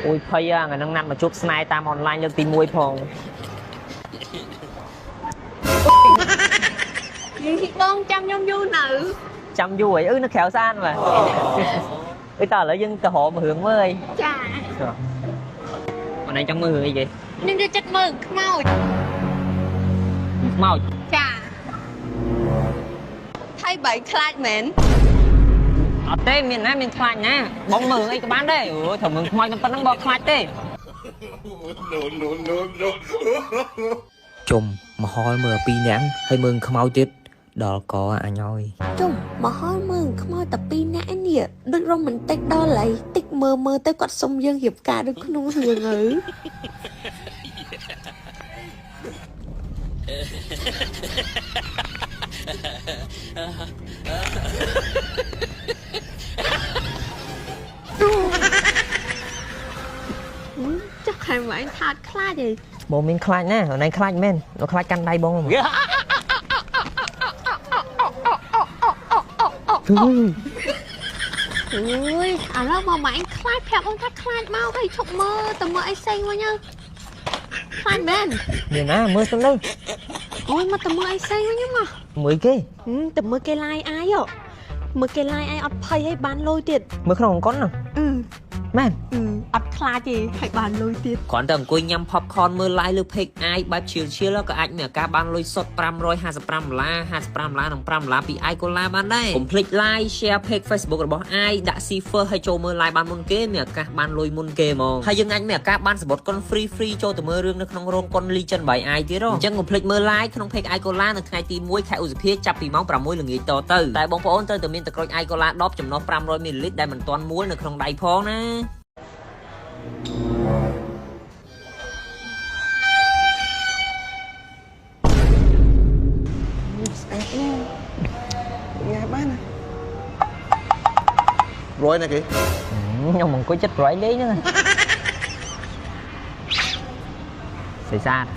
អូយភ័យថ្ងៃហ្នឹងណាត់មកជួបស្នេហ៍តាមអនឡាញលើកទី1ផង បងចាំខ្ញុំយូរនៅ ចាំយូរអីអឺនៅក្រៅស្អាតបាទអឺតើឥឡូវយើងទៅរករឿងមើលអី ចា អូនឯងចង់មើលរឿងអីគេ ខ្ញុំចូលចិត្តមើលខ្មោច ខ្មោច ចាហើយបើខ្លាចមែន អត់ទេមានណាមានខ្លាចណាបងមើលអីក៏បានដែរអូត្រូវមើលខ្មោចតែប៉ុណ្្នឹងបងខ្លាចទេ No, no, no, no. ជុំមហលមើលពីរនាក់ហើយមើលខ្មោចទៀតដល់កអញហើយ ជុំមកហល់មើលខ្មោចតែពីរនាក់ឯនេះដូចរ៉ូមែនទិកដល់ហើយតិចមើលមើលទៅគាត់សុំយើងរៀបការដូចក្នុងរឿងអើ ចុះខែមកឯងថាតខ្លាចអី បងមានខ្លាចណាអូនឯងខ្លាចមែនអូខ្លាចកាន់ដៃបងហ្មង អូយឥឡូវមកមកឯងខ្លាចប្រាប់អូនថាខ្លាចមកហើយឈប់មើលទៅមើលអីផ្សេងវិញទៅខ្លាចមែន មានណាមើលសិនទៅ អូយមកទៅមើលអីផ្សេងវិញមក មើលគេ ទៅមើលគេឡាយអាយមើលគេឡាយអាយអត់ភ័យឲ្យបានលុយទៀត មើលក្នុងអង្គណា អឺ មែន អឺអត់ខ្លាចទេឲ្យបានលុយទៀត គ្រាន់តែអង្គុយញ៉ាំ popcorn មើល live លើ page i បែបឈៀលឈៀលក៏អាចមានឱកាសបានលុយសុទ្ធ555ដុល្លារ55ដុល្លារនិង5ដុល្លារពី iCola បានដែរកុំភ្លេច like share page Facebook របស់ i ដាក់ see first ហើយចូលមើល live បានមុនគេមានឱកាសបានលុយមុនគេហ្មងហើយយើងអាចមានឱកាសបានសំបុត្រកុន free free ចូលទៅមើលរឿងនៅក្នុងរោងកុន Legend by i ទៀតហ៎អញ្ចឹងកុំភ្លេចមើល live ក្នុង page iCola នៅថ្ងៃទី1ខែឧសភាចាប់ពីម៉ោង6ល្ងាចតទៅតែបងប្អូនត្រូវតែមានទឹកក្រូច iCola 10ចំណុះ500មីលីលីត្រដែលមិនទាន់មួលនៅក្នុងដៃផងណា ស្អាតណាស់ញ៉ាំបានណារយណាគេ ខ្ញុំអង្គុយចិត្តប្រយលេងហ្នឹងស្អាតស្អាត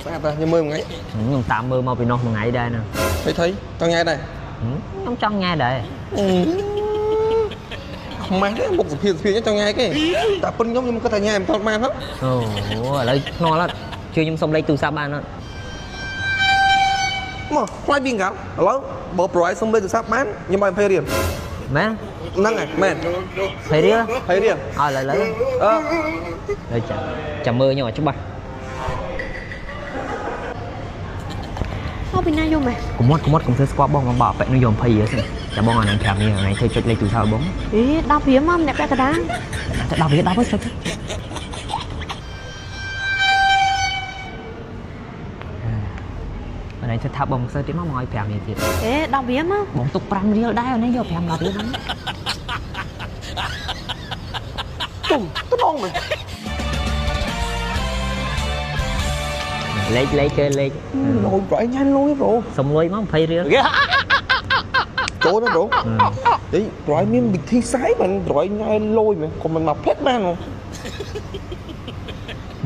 ស្អាតតាខ្ញុំមើលមួយថ្ងៃ ខ្ញុំតាមមើលមកពីនោះមួយថ្ងៃដែរណា ថៃថៃចង់ញ៉ែដែរ ខ្ញុំចង់ញ៉ែដែរ ខ្មាស់ទេមុខសុភាពសុភាពចង់ញ៉ែគេតែប៉ុនខ្ញុំខ្ញុំគិតថាញ៉ែមិនតបានហ៎ អូឥឡូវភ្នាល់អត់ជួយខ្ញុំសុំលេខទូរស័ព្ទបានអត់ មកខ្លាចពីកាលឥឡូវបើប្រយសុំលេខទូរស័ព្ទបានខ្ញុំឲ្យ20រៀល មែន ហ្នឹងហើយមែន 20រៀល 20រៀល អើឥឡូវ អឺ ឥឡូវចាំចាំមើលខ្ញុំឲ្យច្បាស់ មកពីណាយំហ៎ កុំមាត់កុំមាត់កុំធ្វើស្គាល់បងបងបោះប៉ែនោះយក20រៀលសិនចាំបងអានឹង5រៀលអានឹងធ្វើចុចលេខទូរស័ព្ទបង អេ10រៀលមកម្នាក់ពាក់កណ្ដាល តែ10រៀល10ទៅចុចអានេះធ្វើថាបងសើទៀតមកមកឲ្យ5រៀលទៀត អេ10រៀលមក បងទុក5រៀលដែរអានេះយក5 10រៀលហ្នឹង ជុំត្ដងមែន លេខលេខគេលេខ លយប្រយញ៉ែលយប្រូ សុំលុយមក20រៀល ចូលណាប្រូអីប្រយមានវិធីសាយបានប្រយញ៉ែលយមែនកុំមិនមកផ្លិតបានហ៎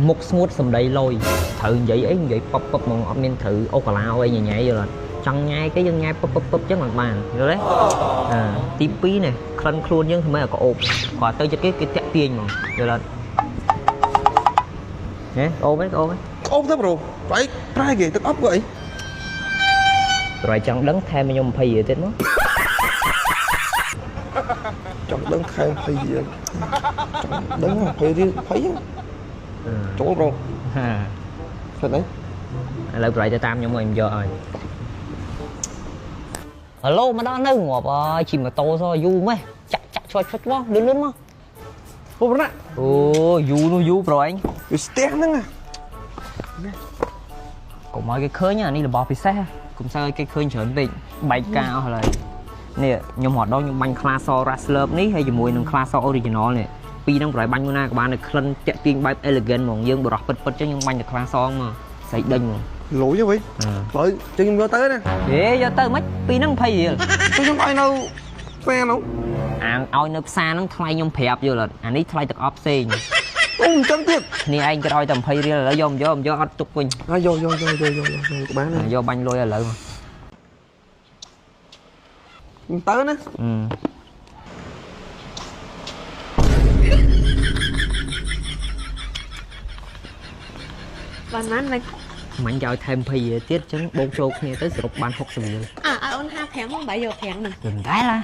មុខស្ងួតសំដីលយត្រូវនិយាយអីនិយាយប៉ុបប៉ុបហ្មងអត់មានត្រូវអូកាឡាអីញ៉ៃញ៉ៃយល់អត់ចង់ញ៉ែគេយើងញ៉ែប៉ុបប៉ុបប៉ុបចឹងមិនបានយល់ទេអឺទី2នេះក្លិនខ្លួនយើងធ្វើម៉េចឲ្យក្អូបគាត់ទៅចិត្តគេគេតាក់ទាញហ្មងយល់អត់ហេក្អូបទេក្អូបទេ អូបទៅប្រូប្រយប្រែគេទឹកអប់ក៏អី ប្រយចង់ដឹងថែមខ្ញុំ20រៀលទៀតមក ចង់ដឹងថែម20រៀលចង់ដឹង20រៀល20ចូលប្រូ ហា សិនអី ឥឡូវប្រយទៅតាមខ្ញុំមកខ្ញុំយកឲ្យហៅឡូមកដល់នៅងាប់អើយជិះម៉ូតូសយូរម៉េះចាក់ចាក់ឆ្វាច់ឆ្វាច់មកលឿនលឿនមក ពុកណា អូយូរនោះយូរប្រឯង វាស្ទះហ្នឹង កុំឲ្យគេឃើញអានេះរបស់ពិសេសកុំសូវឲ្យគេឃើញច្រើនពេកបែកការអស់ហើយនេះខ្ញុំរត់ដល់ខ្ញុំបាញ់ខ្លាស Rustler នេះហើយជាមួយនឹងខ្លាស Original នេះពីរហ្នឹងប្រហែលបាញ់មួយណាក៏បាននៅក្លិនតាក់ទាញបែប elegant ហ្មងយើងបរោះពិតពិតចឹងខ្ញុំបាញ់តែខ្លាសមកស្អីដេញហ្មង លយហ៎វិញឡើយចឹងខ្ញុំយកទៅណា ហេយកទៅមិនពីរហ្នឹង20រៀល ទៅខ្ញុំឲ្យនៅផ្សារនោះ អាឲ្យនៅផ្សារហ្នឹងថ្លៃខ្ញុំប្រាប់យល់អត់អានេះថ្លៃទឹកអប់ផ្សេង អូអញ្ចឹងទៀត គ្នាឯងគេឲ្យតែ20រៀលឥឡូវយកមិនយកមិនយកអត់ទុកវិញ ហើយយកយកយកយកយកយកក៏បានដែរ យកបាញ់លុយឥឡូវ ទៅណា អឺ បានបានមិន មិញគេឲ្យថែម20រៀលទៀតអញ្ចឹងបូកចូលគ្នាទៅសរុបបាន60រៀល អើឲ្យអូន55មកបាយយក5ហ្នឹង មិនដែរឡា